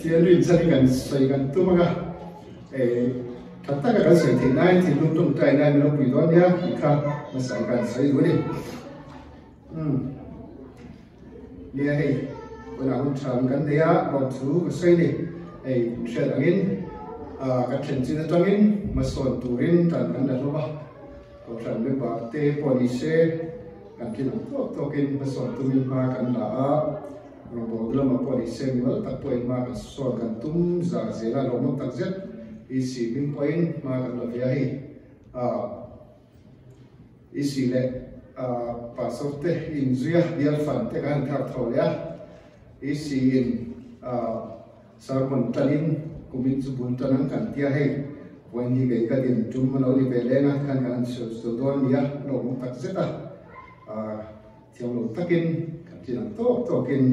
Pathian rinchhan hi kan sawi kan tum ang a, tha taka kan sawi theih nain thinlung tawngtai nain min lo pui dawn nia tih kha hmasa hi kan sawi duh a ni. Umm nia hei tunah hun tha kan nei a, lawmthu ka sawi ni. Hei hriat angin kan thlen chin atangin hmasawn turin tan kan la hlawm a. Kohhran member te pawh ni se, kan tling ang tawk tawkin hmasawn tumin hma kan la a, rawngbawlna lamah pawh ni se mimal tak pawhin hma kan sawn kan tum zah zel a, lawmawm tak zet EC hming pawhin hma kan la ve a hei. EC leh Pastor te inzui a, bial fan te kan han thlak tho leh a, EC in Sermon tanin kumin chu bul tan ang kan tia hei, point hi kei ka din tum a lo ni ve leng a, tikhan kan han sawi sawi dawn a ni a, a lawmawm tak zet a, thiam lo takin kan tlin ang tawk tawkin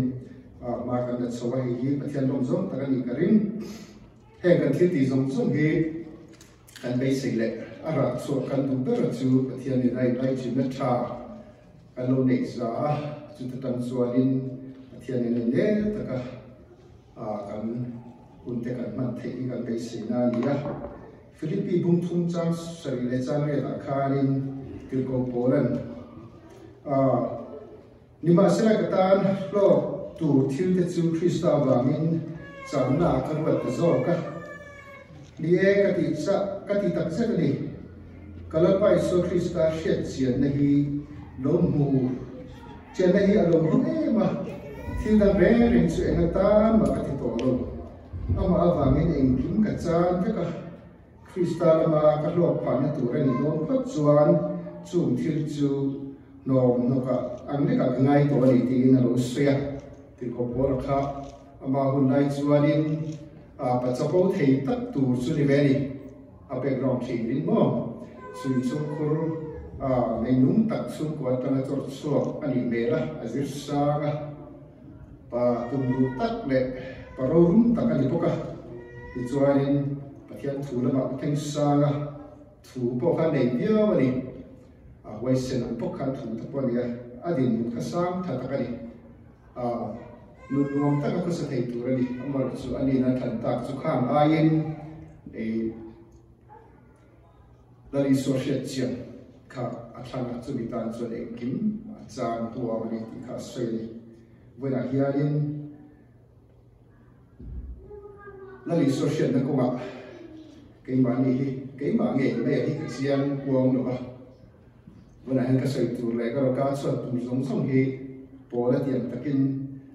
hma kan la chho a, hei hi Pathian lawm zawng tak a nih ka ring. Heng kan thil tih zawng zawng hi kan beisei leh a rah chhuah kan duh ber chu Pathianin a inlaichinna tha kan lo neih za a, chuta tang chuanin Pathianin a nel taka kan hun te kan hman theih hi kan beiseina a ni a. Philippi bung thum chang sarih leh chang riatah khanin Tirhkoh Paula'n, Nimahsela ka tan hlawk tur thil te chu Krista avangin channa ah ka ruat ta zawk a. Ni e, ka tih chah, ka ti tak zet a ni. Ka Lalpa Isua Krista hriat chianna hi lo hmu Chianna hi a lo hlu em a, thil dang reng reng chu eng atan mah ka ti tawh lo. Amah avangin engkim ka chan vek a, Krista lama ka hlawk phahna tur a ni dawn phawt chuan chung thil chu hnawm hnawkah ang lekah ka ngai tawh a ni tiin a lo sawi a. Tirhkoh Paula kha amah hun lai chuanin pa chapo thei tak tur chu ni ve a ni. A background thin in maw? Chui chhungkhur a neinung tak chhungkua atanga chawr chhuak a nih hmel a, a zir sang a, pa tumruh tak leh pa rorum tak a ni bawk a. Tichuanin Pathian thu lamah a thleng sang a, thu pawh kha nei viau a ni. A huaisen ang bawk khan thu te pawh a ni a, a dinhmun kha sang tha tak a ni. A nun nuam taka khawsa thei tur a ni. Amaherawhchu chu a nihna thlan tak chu khang aiin ei Lal Isua hriat chian kha a thlang a, chumi tan chuan engkim a chang huam a ni tih kha a sawi a ni. Vawiinah hianin Lal Isua hriatna kawngah keimahni hi keimah ngei mai a hi ka chiang kuang lo va. Tunah hian ka sawi tur leh ka rawka chhuat tur zawng zawng hi pawl a tiang takin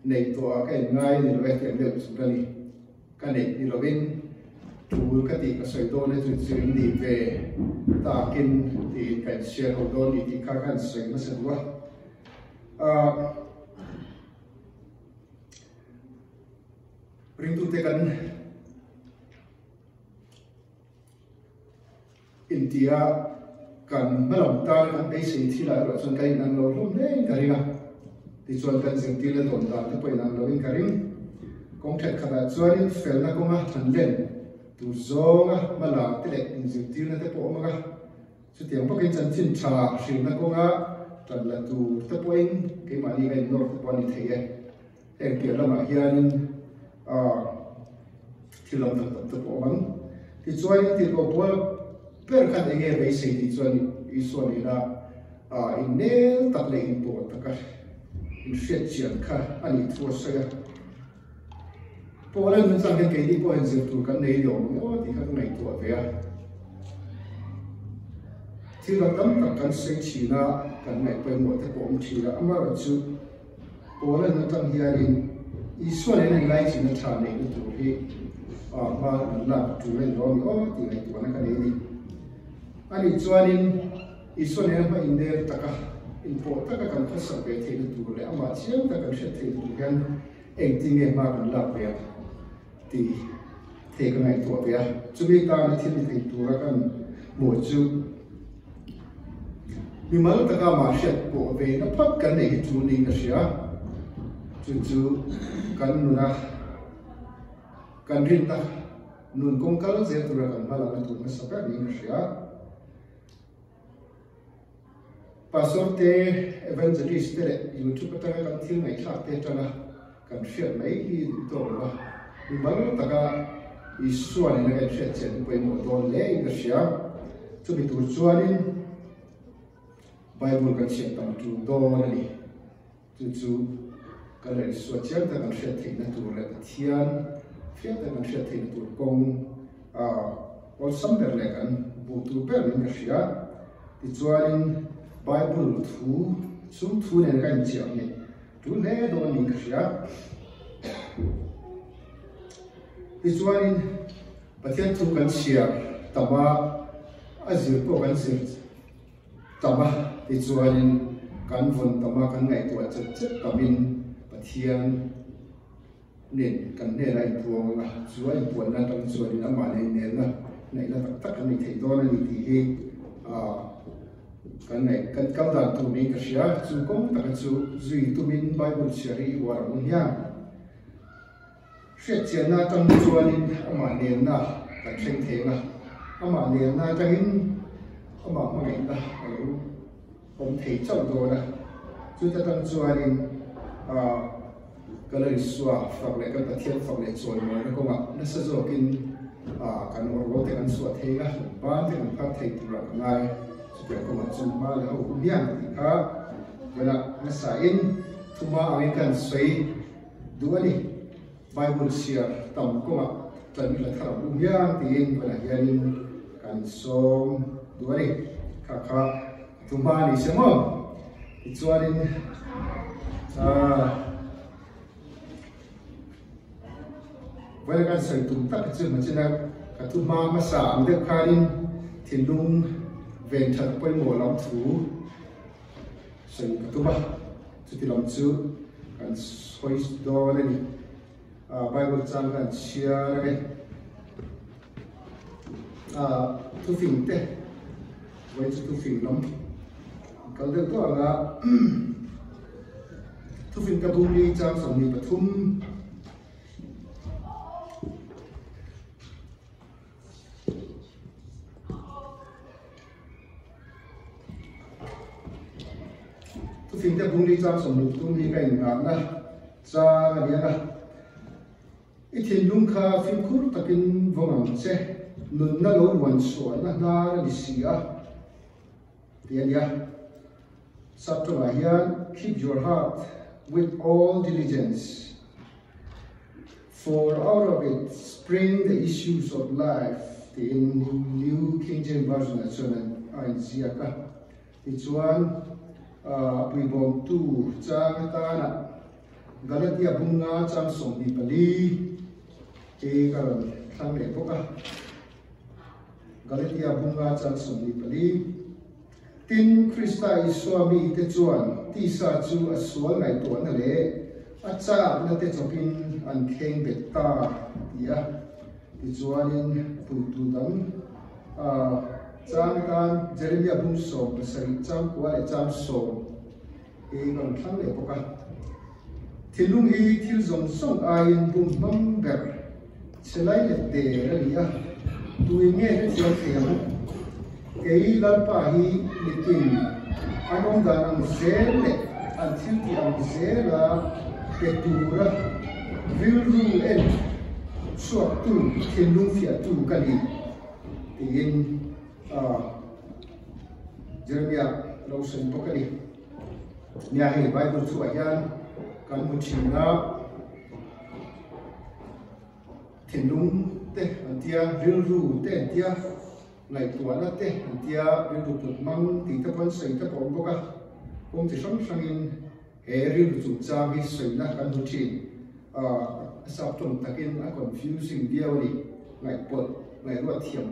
neih tawhah ka inngai a ni lo e tiang deuh chu ka ni. Ka neih ni lovin tul ka tih ka sawi dawn e chu chu in nih ve takin tiin ka inshare ho dawn ni tih kha ka han sawi hmasa duh a. Ahh ringtute kan Intia kan hmalam tan kan beisei thilah erawh chuan kan inang lo hlawm hlein ka ring a, tichuan kan zirtirna dawn dan te pawh inang loin ka ring. Kawng thenkhatah chuanin felna kawnga han len tur zawnga hmala te leh inzirtirna te pawh a awm ang a, chutiang bawkin chanchin tha hrilna kawnga tan la tur te pawhin keimahni ka innawr te pawh a ni thei e. Heng piah lamah hianin thil lam tak tak te pawh a awm ang. Tichuanin tirhkoh pawl ber khan eng nge beisei tih chuan Isua nena innel tak leh inpawh taka inhriat chian kha a nih thu a sawi a. Pawl a nun chang hian keini pawh hian zir tur kan nei ni awm maw tih kha ka ngaihtuah ve a. Thil dang tam tak kan sawi thin a, kan ngaih pawimawh te pawh awm thin a, amaherawhchu, Poland atang hianin Isua nen inlaichinna tha neihna tur hi hma an lak tul a ni lo a mi aw tih ngaihtuahna ka nei a ni. Ani chuanin Isua nena hma innel taka inpawh taka kan khawsak ve theihna tur leh amah chiang tak kan hriat theihna tur hian engtin nge hma kan lak ve ang tih thei ka ngaihtuah ve a. Chumi tana thil ni thei tura kan hmuh chu Mimal taka mah hriat pawh ve na phawt kan neih hi chu niin ka hria. Chu chu kan nuna kan rinna nun kawng kal zel tura kan hma lakna tur hmasa ber niin ka hria. Pastor te, Evangelist te leh YouTube atanga kan thil ngaihthlak te atanga kan hriat mai hi duh tawk lo va. Mimal taka Isua nena kan hriat chian hi pawimawh dawn hle in ka hria. Chumi tur chuanin Bible kan chhiat tam tul dawn a ni. Chu chu kan la Isua chiang tak kan hriat theihna tur leh Pathian fiah tak kan hriat theihna tur kawng awlsam ber leh kan buh tur ber niin ka hria. Tichuanin Bible thu chu thu nen ka inchiah ngei tul hle dawn niin ka hria. Tichuanin Pathian thu kan chhiar tam a, a zir pawh kan zir tam a, tichuanin kan vawn tam a, kan ngaihtuah chet chet tamin Pathian nen kan hnenah a inpuang ang a, chu a inpuanna atang chuanin amah leh inelna ngaihna tak tak kan nei thei dawn a ni tih hi kan ngaih kan kal dan tur niin ka hria. Chu kawng taka chu zui tumin Bible chhiar hi i uar ang u hian hriatchianna atang chuanin amah nelna kan thleng thei ang a, amah nelna atangin amah hmangaihna a lo awm thei chauh dawn a, chuta tang chuanin ah ka la Isua fak leh kan Pathian fak leh chawimawi na kawngah nasa zawkin ah kan awrlo te kan chhuah thei a, ban te kan phar thei turah ka ngai, chutiang kawngah chu hma leh ho hun hian tih kha vawilah nasa in thuma angin kan sawi duh a ni. Bible chhiar tam kawngah tan i la thar ang u hian tiin vawilah hianin kan sawm duh a ni. Kha kha thu hma a ni se maw? Tichuanin aah vawilah kan sawi tum tak hi chu hmachina ka thu hma hmasa ang deuh khanin thinlung ven that pawimawh lam thu Sawi ka tum a, chuti lam chu kan sawi dawn a ni. Bible chang khan chhiar a ni. Thufing te, vawi chu thufing lam kal deuh tawh ang a. Thufing te bung li chang 23. Thufing te bung li chang 23 hi ka innghahna chang a ni ang a, I thinlung kha fimkhur takin vawng ang che, nunna lo luan chhuahna hnar a ni si a, tih a ni a. Saptawngah hian Keep your heart with all diligence. For out of it spring the issues of life tiin New King James Version ah chuan a inziak a. Tichuan a puibawmtu chang atana Galatia bunga chang 24 hi ka rawn thlang leh bawk a. Galatia bunga chang 24. Tin, Krista Isua mite chuan tisa chu a sual ngaihtuahna leh a chakna te chawpin an thleng bet ta ti a. Tichuanin puitu dang chang atan Jeremia bung 17 chang kua leh chang sawm hi ka rawn thlang leh bawk a. Thinlung hi thil zawng zawng aiin bum hmang ber Che lai let der a ni a, tuin nge hrethiam thei ang? Kei Lalpa hi mitin an awm dan ang zel leh an thil tih ang zela pe tura rilru en chhuaktu, thinlung fiahtu ka ni, tiin Jeremiah lo sawi bawk a ni. Nia hei Bible thuah hian kan hmu thin a. Thinlung te an tia, rilru te an tia, ngaihtuahna te an tia, rilru put hmang tih te pawh an sawi te pawh a awm bawk a. Kawng chi hrang hrangin he rilru chungchang hi sawina kan hmu thin. A sap tawng takin a confusing viau a ni. Ngaihpawlh, ngaihruat thiam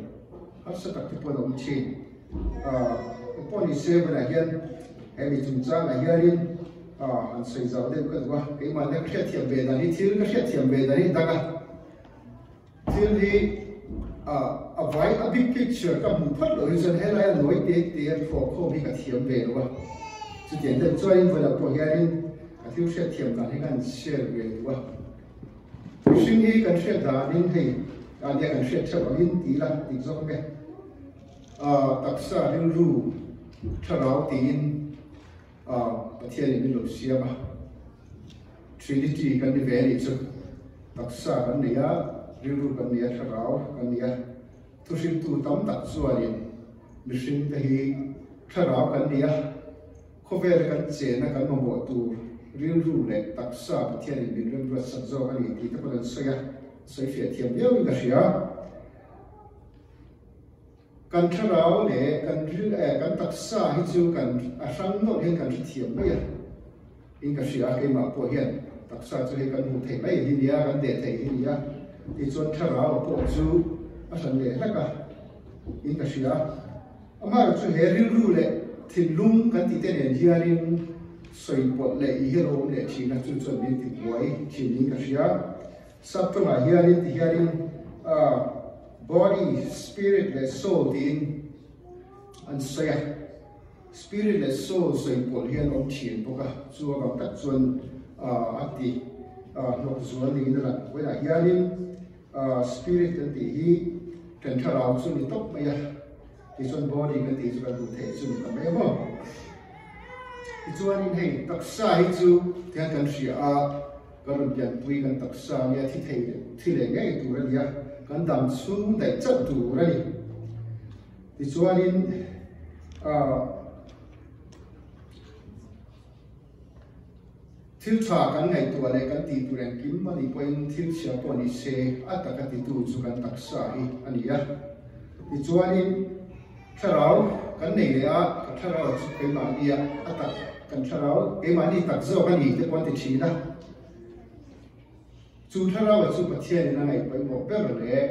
harsa tak te pawh an awm thin. Engpawh ni se hmunah hian he mi chungchangah hianin han sawi zau deuh ka duh a, keimahni ka hriatthiam ve dan hi thil ka hriatthiam ve dan hi dang a, thil hi a vai a big picture ka hmuh phawt loh hi chuan helaia nawi te te a phuah khawm hi ka thiam ve lo a, chutiang deuh chuanin vawilah pawh hianin ka thil hriatthiam dan hi ka han share ve duh a. Mihring hi kan hriat danin hei ania kan hriat theuh angin ti ila dik zawk ang e. Taksa rilru thlarau tiin Pathianin min lo siam a, Trinity kan ni ve a nih chu. Taksa kan nei a, rilru kan nei a, thlarau kan nei a. Thuhriltu tam tak chuanin mihringte hi thlarau kan ni a, khawvela kan chena kan mamawh tur rilru leh taksa Pathianin min remruatsak zawk a ni tih te pawh an sawi a, sawifiah thiam viauin ka hria. Kan thlarau leh kan ril eh kan taksa hi chu kan a hrang nawlh hian kan hrethiam mai a in ka hria a, keimah pawh hian taksa chu hei kan hmuh theih mai hi nia, kan deh theih hi nia tichuan thlarau a pawh chu a hran leh hlek a in ka hria. Amaherawh chu he rilru leh thinlung kan tih te nen hianin sawi pawlh leh i hian a awm leh thin a, chu chuan min ti buai thin in ka hria. Sap tawngah hianin ti hianin body, spirit leh soul tiin an sawi a, spirit leh soul sawi pawlh hian a awm thin bawk a, chu avang tak chuan a ti hnawk zual niin a lang. Vawiinah hianin spirit kan tih hi kan thlarau chu ni tawp mai a, tichuan body kan tih chu kan duh theih chu ni ta mai a maw. Tichuanin hei taksa hi chu tihian kan hria a. Kan rawn pianpui kan taksa nia thi thei leh thi leh ngei tur a ni a, kan dam chhung daih chauh tur a ni. Tichuanin ah thil tha kan ngaihtuah leh kan tih tur engkim a nih pawhin thil chhia pawh ni se a taka titu chu kan taksa hi a ni a. Tichuanin thlarau kan nei leh a, ka thlarau chu keimahnia a tak kan thlarau keimahni tak zawk a ni te pawh an ti thin a. Chu thlarau chu Pathianin a ngaih pawimawh ber leh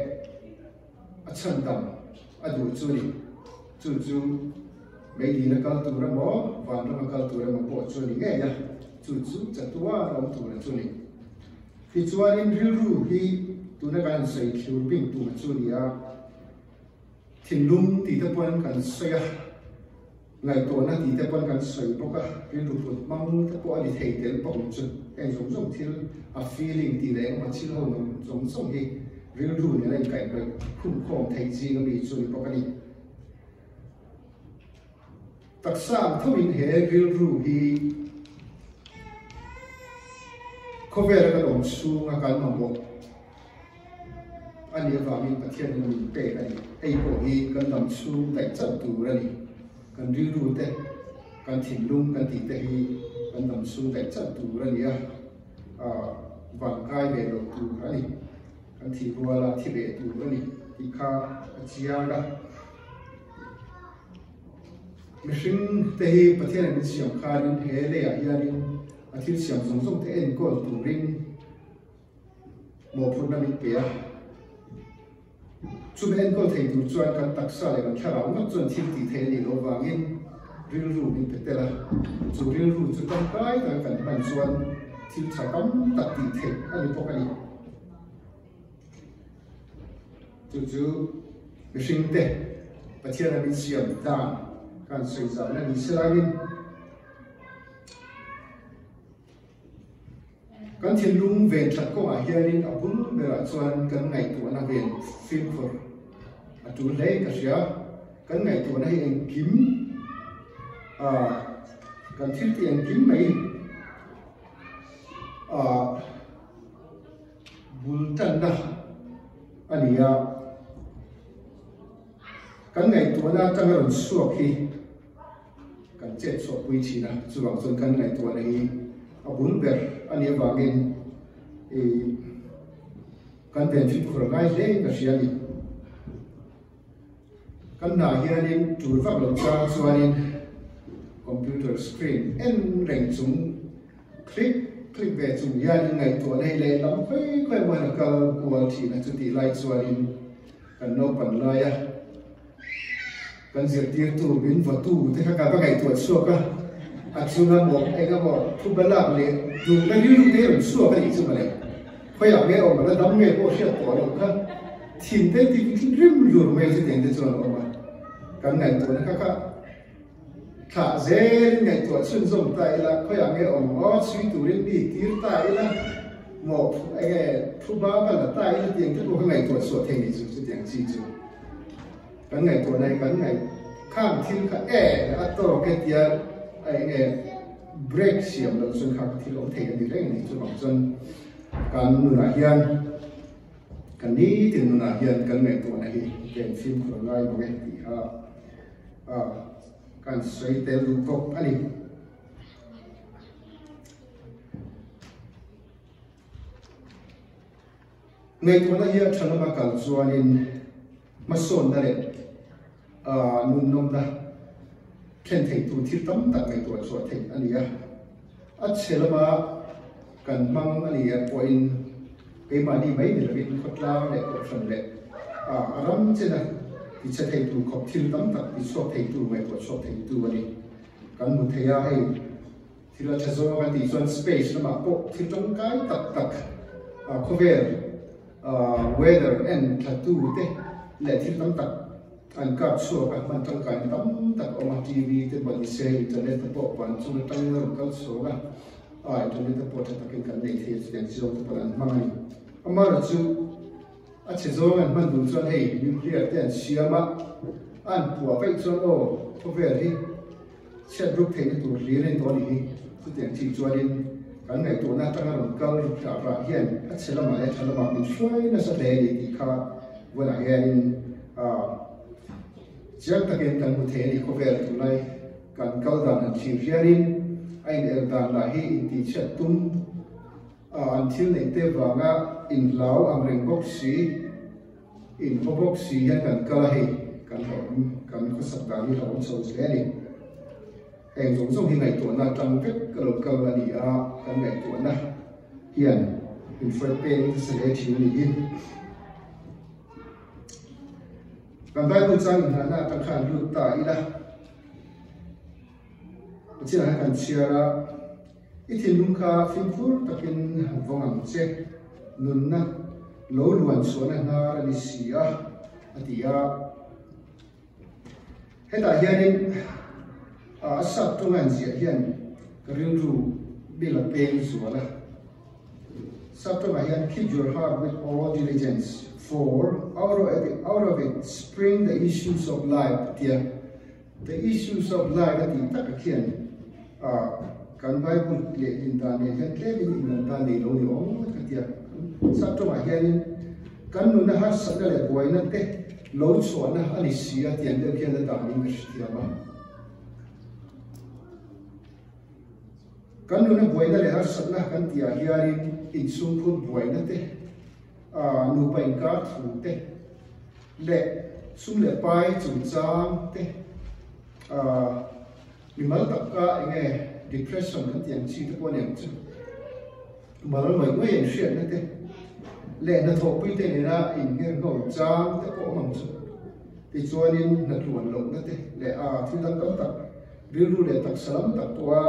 a chhandam a duh chu a ni. Chu chu meidil a kal tur emaw, vanram a kal tur emaw pawh chu a ni ngei a, chu chu chatuan a awm tur a chu a ni. Tichuanin rilru hi tuna kan insawi thlur bing tur chu a ni a. Thinlung tih te pawn kan sawi a, ngaihtuahna tih te pawn kan sawi bawk a, rilru put hmang te pawh a ni thei tel bawk ang chu. Heng zawng zawng thil a feeling tih leh engemaw thil ho zawng zawng hi rilru nena inkaihhnawih khumkhawm theih zing ami chu a ni bawk a ni. Taksa ang thoin he rilru hi khawvela kan awm chhunga kan mamawh a nih avangin Pathianin a min pek a ni. Hei pawh hi kan dam chhung daih chauh tur a ni. Kan rilru te, kan thinlung kan tih te hi kan dam chhung daih chauh tur a ni a, van kai ve loh tur a ni. Kan thih ruala thi ve tur a ni tih kha a chiang a. Mihring te hi Pathianin min siam khanin he leiah hianin a thil siam zawng zawng te enkawl turin mawhphurhna min pe a. Chumi enkawl thei tur chuan kan taksa leh kan thlarau ngawt chuan thil tih theih a nih loh vangin rilru min pe tel a. Chu rilru chu tangkai taka kan hman chuan thil tha tam tak tih theih a ni bawk a ni. Chu chu mihringte Pathian a min siam dan kan sawi zan a ni se laiin kan thinlung ven that kawngah hianin a bul berah chuan kan ngaihtuahna ven fimkhur a tul hle in ka hria. Kan ngaihtuahna hi engkim ah kan thil tih engkim mai ah Bul tanna a ni a, kan ngaihtuahna atanga rawn chhuak hi kan chet chhuahpui thin a, chuvang chuan kan ngaihtuahna hi a bul ber a nih avangin ih kan ven fimkhur a ngai hle in ka hria a ni. Kan hnah hianin tul vak lo chang chuanin computer screen en reng chung click click ve chung hianin ngaihtuahna hi lehlam khawi khawi emaw hian a kal kual thin a, chutih lai chuanin kan naupan laia kan zirtirtu min vatu te kha ka va ngaihtuah chhuak a, a chunga maw eng emaw thu ba lak leh duhna rilru te hi rawn chhuak a nih chu mawle. Khawiah nge awm a la dam nge pawh hriat tawh loh kha thin te ti rim hlur mai chu tiang te chuan a awm a, kan ngaihtuahna kha kha thlah zelin ngaihtuah chhunzawm ta ila khawiah nge awm aw chhui turin mi tir ta ila maw enge thu ba va la ta ila tiang te pawh kha ngaihtuah chhuah thei ni chu chutiang chi chu kan ngaihtuahna hi kan ngaih khang thil kha e a tawk e tia enge break siam loh chuan kha thil awm thei a ni reng a ni chuvang chuan. Kan nunah hian kan nitin nunah hian kan ngaihtuahna hi ven fimkhur a ngai bawk e tih kha kan sawi tel duh bawk a ni. Ngaihtuahna hi a tha lama kal chuanin hmasawnna leh nunnawmna thlen theitu thil tam tak ngaihtuah chhuah theih a ni a. A chhe lama kan hmang a ni ah pawhin keimahni mai ni lovin khawtlang leh kohhran leh a ram chena tichhe theitu khawp thil tam tak tichhuak theitu ngaihtuah chhuak theitu a ni. Kan hmu thei a hei. Thil a tha zawng a tih chuan space lamah pawh thil tangkai tak tak khawvel weather en thlatu te leh thil tam tak an kap chhuak a, hman tangkaina tam tak a awm a, TV te pawh ni se internet te pawh van chung atang a rawn kal chhuak a, internet te pawh tha takin kan nei thei a chutiang chi zawng te pawh an hmang a ni. Amaherawhchu a chhe zawng an hman duh chuan hei nuclear te an siam a, an puah vaih chuan aw khawvel hi Chhiat ruk theihna tur hlir a ni tawh a nih hi. Chutiang chi chuanin kan ngaihtuahna atanga rawn kal rah rah hian a chhe lamah leh tha lamah min hruai nasa hle a ni tih kha vawiinah hianin chiang takin kan hmu thei a ni. Khawvel tunlai kan kal dan han thlir hianin a inel dan lah hi intihchhiat tum an thil neih te vanga inhlau ang reng bawk si. In khaw bawk si hian kan kal a hei, kan hlauhawm, kan khawsak dan hi hlauhawm chho hle a ni. Heng zawng zawng hi ngaihtuahna atang vek ka lo kal a ni a, kan ngaihtuahna hian min hruai peng nasa hle thin a ni hi. Kan Bible chang inhnahna atang khan lut ta ila, Pathianah hian kan chhiar a, I thinlung kha fimkhur takin vawng ang che, nunna lo luan chhuahna hnar a ni si a, a ti a. Hetah hianin a sap tawnga inziah hian ka rilru bil a peng zual a. Sap tawngah hian keep your heart with all diligence for out of it spring the issues of life a ti a. The issues of life a tih takah khian kan Bible leh din dan nen hian tlemin inlan dan nei lo ni awm ngawt ka ti a. Sap tawngah hianin kan nuna harsatna leh buaina te lo chhuahna a ni si a tih ang deuh khian a danin ka hrethiam a. Kan nuna buaina leh harsatna kan tihah hianin inchhungkhur buaina te, nupa inkar thu te, leh sum leh pai chungchang te mimal taka eng nge depression kan tih ang chi te pawh a ni ang chu mal ngawih ngawih an hriatna te leh hnathawhpui te nena inngher ngho chang te pawh awm ang chu tichuanin hnatluan lohna te leh a thil dang tam tak rilru leh taksa lam tak pawha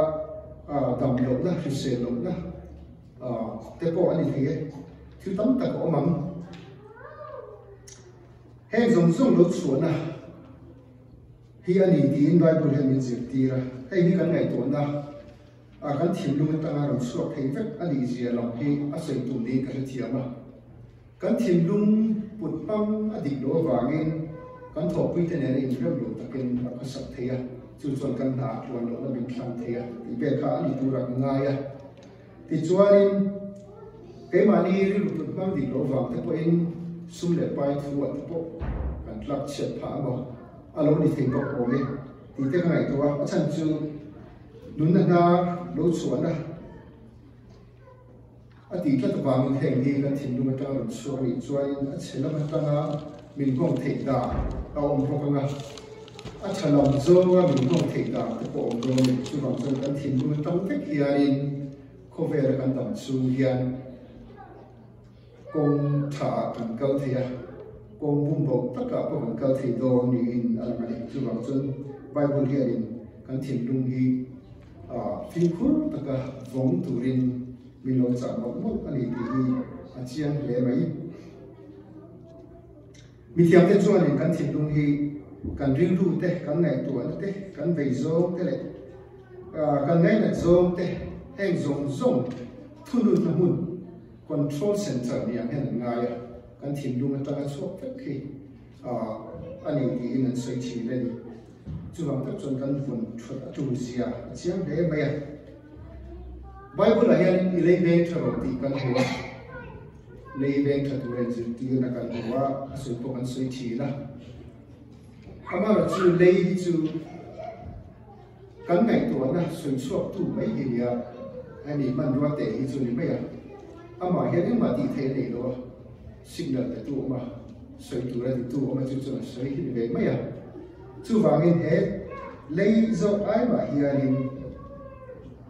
dam lohna hrisel lohna te pawh a ni thei e, thil tam tak a awm ang. Heng zawng zawng lo chhuahna hi a ni tiin Bible hian min zirtir a, hei hi kan ngaihtuahna a kan thinlung atanga rawn chhuak thei vek a nih zia lam hi a sawi tum niin ka hrethiam a. Kan thinlung put hmang a dik loh avangin kan thawhpuite nena inrem lo takin a khawsak thei a, chu chuan kan hna a tluan lohna min thlang thei a tih vel kha a ni tur a ka ngai a. Tichuanin, keimahni rilru put hmang dik loh vang te pawhin sum leh pai thu ah te pawh kan tlak chhiat phah emaw a lo ni thei bawk awm e tih te ka ngaihtuah a, a chhan chu nunna hnar lo chhuahna a tih tlat avangin heng hi kan thinlung atanga rawn chhuak a nih chuanin a chhe lam atanga min nghawng theih dan a awm bawk ang a, a tha lam zawnga min nghawng theih dan te pawh a awm dawn a ni. Chuvang chuan kan thinlung atang vek hianin khawvela kan dam chhung hian kawng tha ah kan kal thei a, kawng bumbo takah pawh kan kal thei dawn niin a lang a ni. Chuvang chuan Bible hianin kan thinlung hi Fimkhur taka vawng turin min lo chah mawlh mawlh a ni tih hi a chiang hle mai. Mithiamte chuanin kan thinlung hi kan rilru te, kan ngaihtuahna te, kan vei zawng te leh kan ngainat zawng te heng zawng zawng thununna hmun, control center, ni ang hian an ngai a, kan thinlung atanga chhuak vek hi a ni tiin an sawi thin a ni. Chuvang tak chuan kan vawn that a tul zia a chiang hle mai a. Bible ah hian i lei veng tha rawh tih kan hmu a. Lei veng tha tur a inzirtirna kan hmu a, a sawi pawh kan sawi thin a. Amaherawhchu lei hi chu kan ngaihtuahna sawi chhuaktu mai hi nia, hemi hmanrua teh hi chu ni mai a. Amah hian engmah tih theih a nei lo a, signal pe tu awm a, sawi tur a ti tu awm a, chu chuan a sawi hi ni ve mai a. Chuvangin he lei zawk ai mah hianin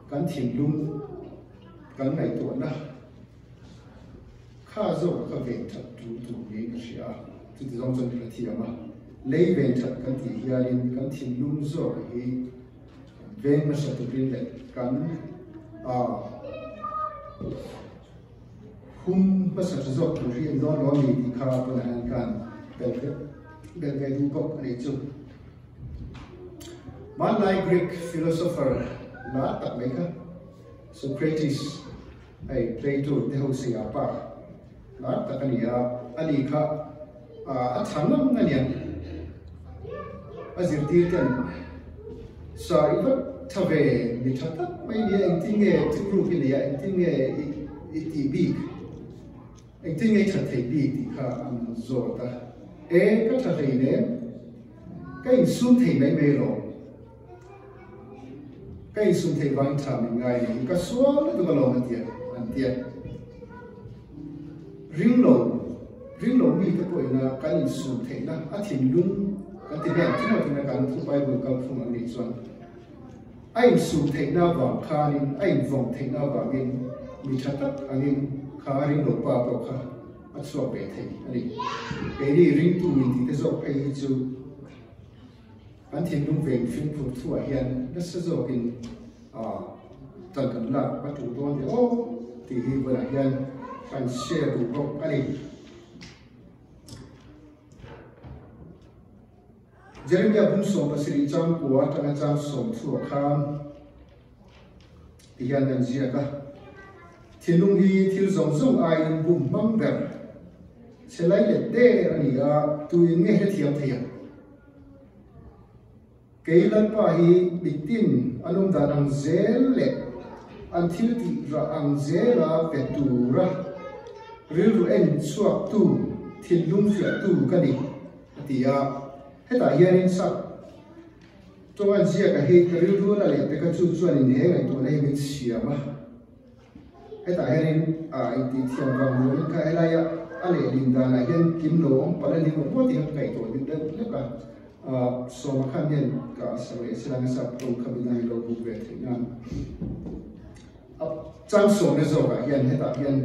kan thinlung kan ngaihtuahna Kha zawk ka ven that tul tur niin ka hria a, chuti zawng chuan ka hrethiam a, lei ven that kan tih hianin kan thinlung zawk hi veng hmasa turin leh kan hum hmasa tha zawk tur hi a ni dawn lo a ni tih kha tunah hian ka han belh ve duh bawk a nih chu. Hmanlai Greek philosopher la tak mai kha Socrates Hei Plato te ho sei ah pa lar tak a ni a, a ni kha a tha ngam a niang. A zirtir ten sa i vat tha ve mi tha tak mai nia engtin nge thuruk i nei a, engtin nge i tih bik, engtin nge i that thei bik tih kha an zawt a. E ka tha hleinem, ka insum thei mai mai lo. Ka insum theih vangin tha min ngai niin ka sual lutuk alawm a tia, an ti a. Ringlo, ringlo mite pawhin a kan insum theihna a thinlung kan ti vel thung a tuna kan thu Bible kalphung ang nih chuan a insum theihna avang khanin a invawng theihna avangin mi tha tak angin kha ringlo pa pawh kha a chhuak ve thei a ni. Keini ringtu intite zawk phei hi chu Kan thinlung veng fimkhur thuah hian nasa zawkin tan kan lak a tul dawn ve aw tih hi bulah hian kan share duh bawk a ni. Jeremiah bung 17 chang kua atanga chang sawm thuah khan ti hian an ziak a, Thinlung hi thil zawng zawng aiin bum hmang ber che lai let der a ni a, tuin nge hrethiam thei ang? Kei Lalpa hi mitin an awm dan ang zel leh an thil tih rah ang zela pe tura rilru en chhuaktu, thinlung fiahtu ka ni, a ti a. Hetah hianin sap tawnga ziaka hi ka rilru la leh peka chu chuanin he ngaihtuahna hi min siam a. Hetah hianin a intih thiam vang rualin kha helaia a lehlin danah hian kim lo awm palh a ni maw maw tih kha ka ngaihtuah deuh deuh hlek a. Sawma khan hian ka sak leh silai nasa tawng kha midang in lo buk ve theih nan. A chang sawmna zawkah hian hetah hian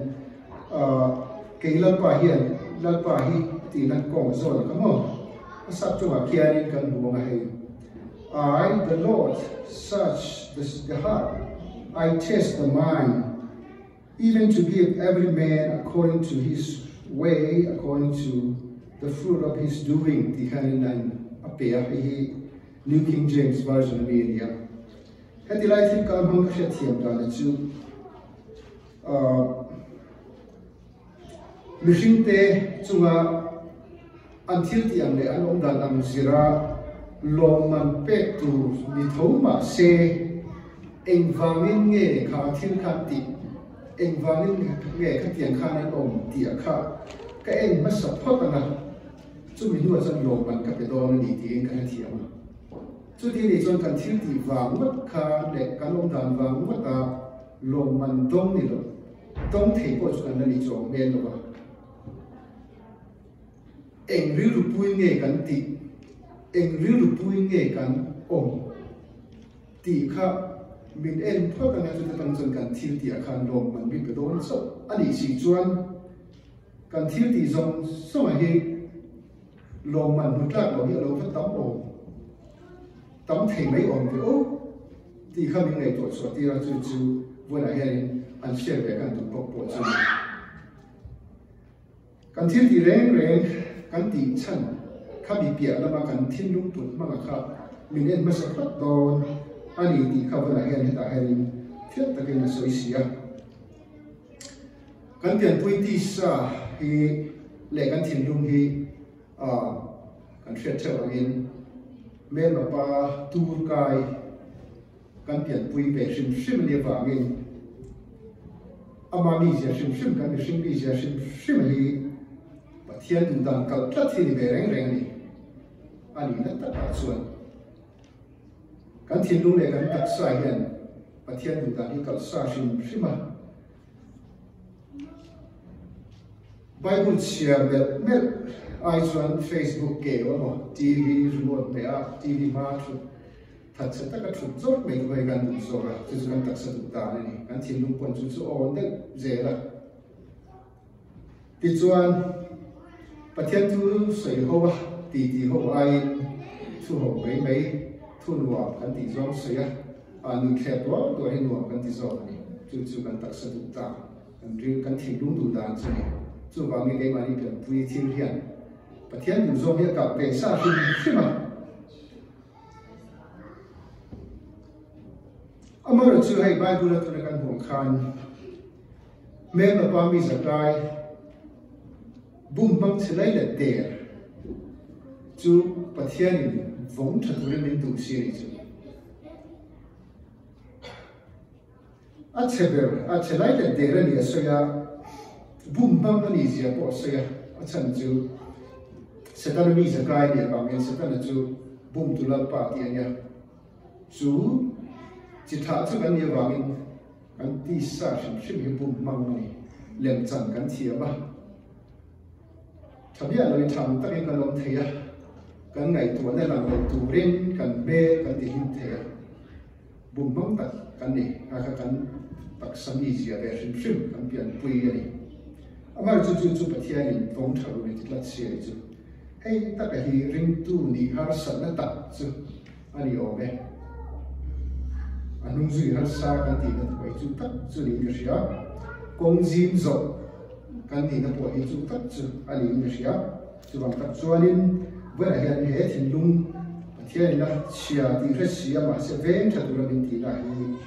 kei Lalpa hian Lalpa hi tihna kawng zawn a ka maw? A sap chungah khianin kan hmu ang a hei. I, the Lord, search the heart, I test the mind, even to give every man according to his way, according to the fruit of his doing tih khanin an a pe a, hei hi New King James Version ami a ni a. Heti lai thil kal hmang ka hriatthiam dan chu Mihringte chunga an thil tih ang leh an awm dan ang zira lawmman pek tur ni tho mah se, engvangin nge kha thil kha an tih, engvangin nge khatiang khan an awm tih kha ka en hmasa phawt ang a, chumi hnuah chuan lawmman ka pe dawn a ni tiin ka hrethiam a. Chuti nih chuan kan thil tih vang ngawt khan leh kan awm dan vang ngawta lawmman dawng ni lo. Tawng thei pawh chu kan la ni chuang hmel lo va, eng rilru pui nge kan tih, eng rilru pui nge kan awm tih kha min en phawt anga chuta tang chuan kan thil tih ah khan lawmman min pe dawn chauh a nih si chuan kan thil tih zawng zawng ah hi lawmman hmu tlak loh hi a lo va tam awm tam thei mai awm ve aw tih kha min ngaihtuah chhuah tir a, chu chu vawiinah hianin an hriat ve kan duh bawk pawh chu a ni. Kan thil tih reng reng kan tih chhan kha mi piah lama kan thinlung put hmanga kha min en hmasa phawt dawn a ni tih kha vawiinah hian hetah hianin fiah takin a sawi si a. Kan pianpui tisa hi leh kan thinlung hi Kan hriat theuh angin hmelma pa tur kai kan pianpui ve hrim hrim a nih avangin Ama mizia hrim hrim kan mihring mizia hrim hrim hi Pathian duhdan kalh tlat hi ni ve reng reng a ni. A nihna takah chuan kan thinlung leh kan taksa hian Pathian duhdan hi kalh sa hrim hrim a. Bible chhiar melh melh ai chuan Facebook keu emaw TV remote hmeh a TV hma thut Thatchhe taka thut zawk mai chu hei kan duh zawk a, chu chu kan taksa duh dan a ni. Kan thinlung pawn chu chu awn deuh zel a. Tichuan, Pathian chu sawi ho a, ti ti ho aiin thu ho mai mai, thu nuam kan tih zawng sawi a, a nui thlep duar duar hi nuam kan ti zawk a ni. Chu chu kan taksa duh dan, kan ril, kan thinlung duh dan chu a ni. Chuvangin keimahni pianpui thil hian Pathian duh zawng hi a kalh ve sa hrim hrim a. Amaherawh chu hei Bible a tuna kan hmuh khan hmelma pa mi zakai bum hmang chhe lai leh der chu Pathianin vawng tha turin min duh si a nih chu. A chhe ber, a chhe lai leh der a ni a sawi a, bum hmang a nih zia pawh a sawi a, a chhan chu Setana mi zakai a nih avangin Setana chu bum tu Lalpa tih a nia. Chu chi thlah chu kan nih avangin kan tisa hrim hrim hi bum hmang a ni, lemchan kan thiam a. Tha miah loin tha ang takin kan awm thei a, kan ngaihtuahna lang lo turin kan hmel kan ti hlim thei a. Bum hmang tak kan ni, kha kha kan taksa mi zia ve hrim hrim kan pianpui a ni. Amah chu chu chu Pathianin vawng tha run i ti tlat si a ni chu. Hei taka hi ringtu nih harsatna tak chu a ni awm e. A hnung zui harsa kan tihna te pawh hi chu tak chu niin ka hria. Kawng zim zawh kan nihna pawh hi chu tak chu a niin ka hria. Chuvang tak chuanin vawiinah hian he thinlung Pathianin a chhia tih hre si a mahse veng tha tura min tihna hi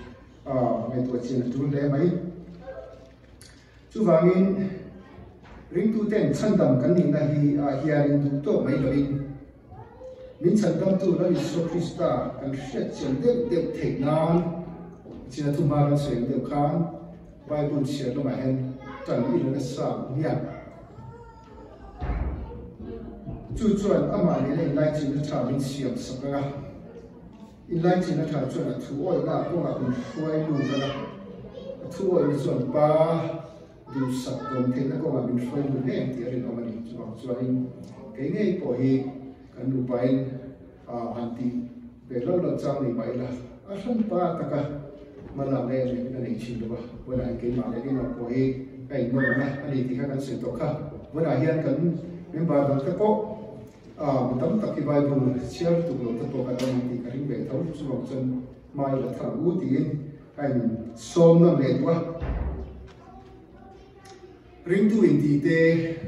ngaihtuah chian a tul hle mai. Chuvangin ringtuten chhandam kan nihna hi ah hianin duh tawk mai loin min chhandamtu Lal Isua Krista kan hriat chian deuh deuh theih nan china thumha kan sawi ang deuh khan Bible chhiar lamah hian tan i la nasa ang hian Chu chuan amah nena inlaichinna tha min siam sak ang a, inlaichinna tha chuan a thu awihna ah kawngah min hruai lut ang a, a thu awihna chuan pa duhsak tawn theihna kawngah min hruai lut ngei ang tih a rinawm a ni. Chuvang chuanin kei ngei pawh hi kan nupain han tih ve lo lo chang ni mah ila a hran pa taka hmalak leh riahna ka nei thin lo a, vawiinah hian keimah leh keimah pawh hi ka innawrna a ni tih kha kan sawi tawh kha. Vawiinah hian kan member dang te pawh mi tam tak hi Bible chhiar tuk lo te pawh kan awm ang tih ka ring ve tho, chuvang chuan hma i la thar u tiin ka insawm ngam leh duh a. Ringtu intih te,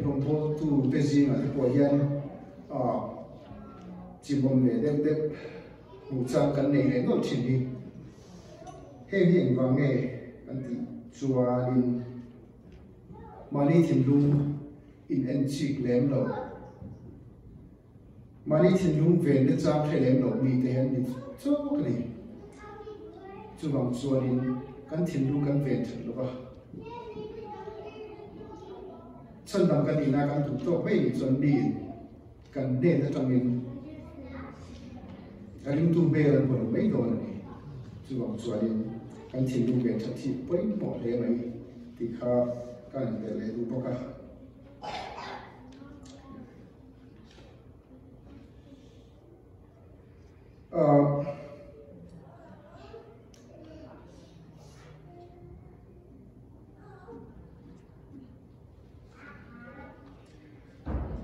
rawngbawltu te zingah te pawh hian chimawm leh deuh deuh hmuh chang kan nei leh nawlh thin hi. Heng hi engvang nge kan tih chuanin mahni thinlung in en chik lem lo, mahni thinlung venna chang hre lem lo mite hian ni chawk a ni. Chuvang chuanin kan thinlung kan ven that lo va, chhandam kan nihna kan duh tawk mai nih chuan miin kan hnen atangin a ringtu hmel an hmu lo mai dawn a ni. Chuvang chuanin kan thinlung ve that hi pawimawh hle mai tih kha ka han belh leh duh bawk a.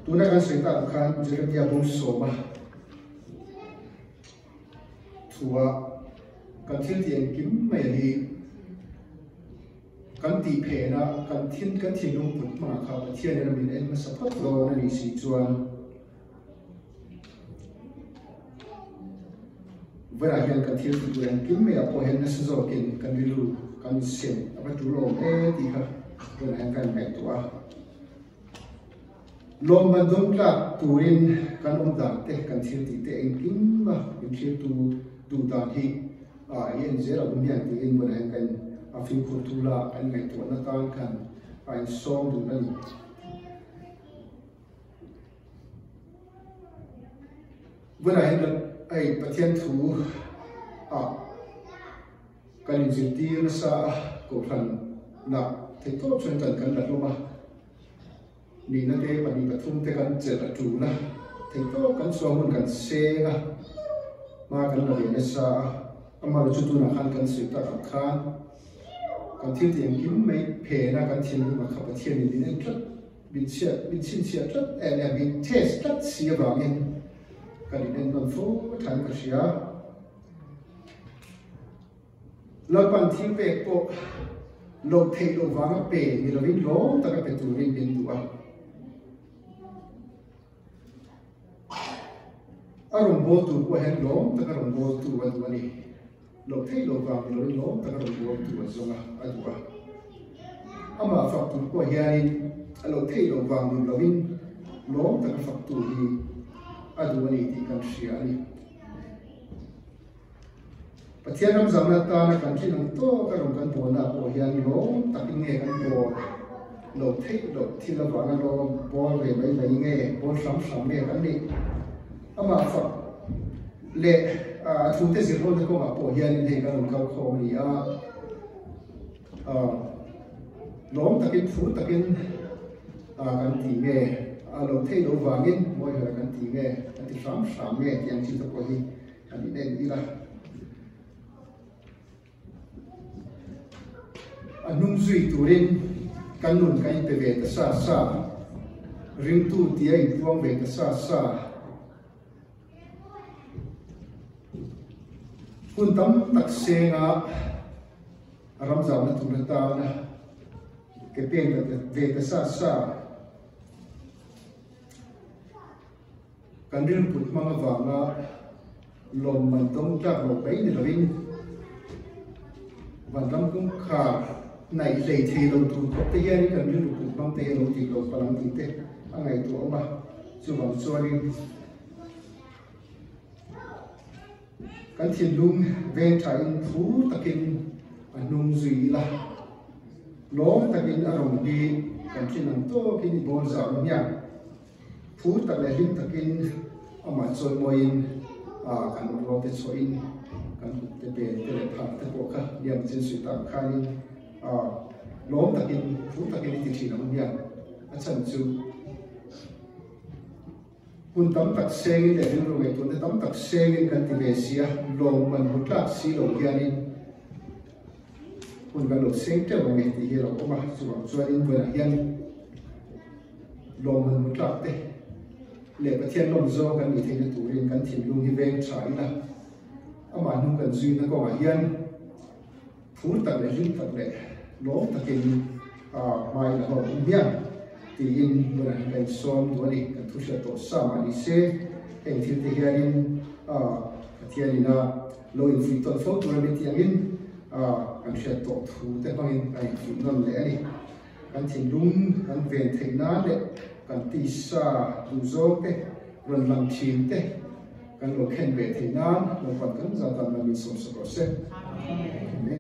Tuna kan sawi tak ang khan Jeremia bung sawma thua kan thil tih engkim mai hi kan tih phehna kan thin kan thinlung put hmangah kha Pathianin a min en hmasa phawt dawn a nih si chuan Vawiinah hian kan thil tih tur engkim maiah pawh hian nasa zawkin kan rilru kan sem a va tul awm e tih kha vawiinah hian kan ngaihtuah a. Lawmman dawng tlak turin kan awm dan te, kan thil tih te engkim a min thlir tu duh dan hi i en zel ang hian tiin vawiinah hian kan. A fimkhur tu la an ngaihtuahna tan khan a insawm dun a ni. Vawiinah hian hei Pathian thu ah kan inzirtir nasa a, Kohhran lah theihtawp chuan kan kan la hlawm a, nihna te pahnih pathum te kan chelh a tul a, theihtawp kan chhuah hun kan seng a, hma kan la ve nasa a, amaherawhchu chu tunah khan kan sawi tak ang khan kan thil tih engkim mai phen a kan thinlung a kha Pathianin min en tlat. Min chhiat, min chhinchhiah tlat em em, min test tlat si avangin kan in ennawn fo than ka hria. Lalpan thil pek pawh loh theih loh vanga pe ni lovin lawm taka pe turin min duh a. A rawngbawltu pawh hian lawm taka rawngbawltu a duh a ni. Loh theih loh vang ni loin lawm taka rawngbawltu a zawng a, a duh a. Amah fak tur pawh hianin a loh theih loh vang ni loin lawm taka faktu hi a duh a ni tih kan hria a ni. Pathian ram zamna atana kan thin ang tawk a rawn kan bawlna pawh hian lawm takin nge kan bawl loh theih loh thil avanga lawm bawl ve mai mai nge bawl hram hram nge kan nih. Amah fak leh a thute zir hona kawngah pawh hianin hei kan rawn kal khawm a ni a, lawm takin phur takin kan ti nge a loh theih loh vangin mawi hera kan ti nge kan ti hram hram nge tih ang chi te pawh hi kan inen ila. A hnung zui turin kan nun kan inpe ve ta sa sa, ringtu tia inpuang ve ta sa sa. Hun tam tak senga ramzauhna tur atana ke pen ve ta sa sa. Kan rilput hmang avanga lawmman dawng tlak lo mai ni lovin vanram kawngkhar hnaih hlei thei lo tur khawp te hianin kan rilruput hmang te hi a lo dik lo palh ang tih te a ngaihtuah awm a. Chuvang chuanin kan thinlung veng thain phur takin a hnung zui ila, lawm takin a rawn hi kan thin ang tawkin i bawl zau ang hian. Phur tak leh hlim takin amah chawimawiin kan rual te chhuahin kan kut te pen te leh phar te pawh kha liam chin suih tak khanin lawm takin phur takin i ti thin ang hian a chhan chu hun tam tak sengin leh rilru ngaihtuahna tam tak sengin kan ti ve si a, lawmman hmu tlak si lo hianin hun kan lo seng teuh ang e tih hi a lo awm a, chuvang chuanin vawiinah hian Lawmman hmu tlak te leh Pathian lawm zawng kan nih theihna turin kan thinlung hi veng tha ila, amah hnung kan zuina kawngah hian phur tak leh hlim tak leh lawm takin hmai la hlawm awm hian tiin vawiinah hian ka insawm duh a ni. Kan thu hriat tawh sa mah ni se, heng thil te hianin Pathianin a lo infuih tawn fo tur a ni tih angin kan hriat tawh thu te hmangin a infuih nawn leh a ni. Kan thinlung kan ven theih nan leh kan tisa duhzawng te rawn lang thin te kan lo khen ve theih nan Lalpan kan zat dan min sawmsak rawh se. Amen.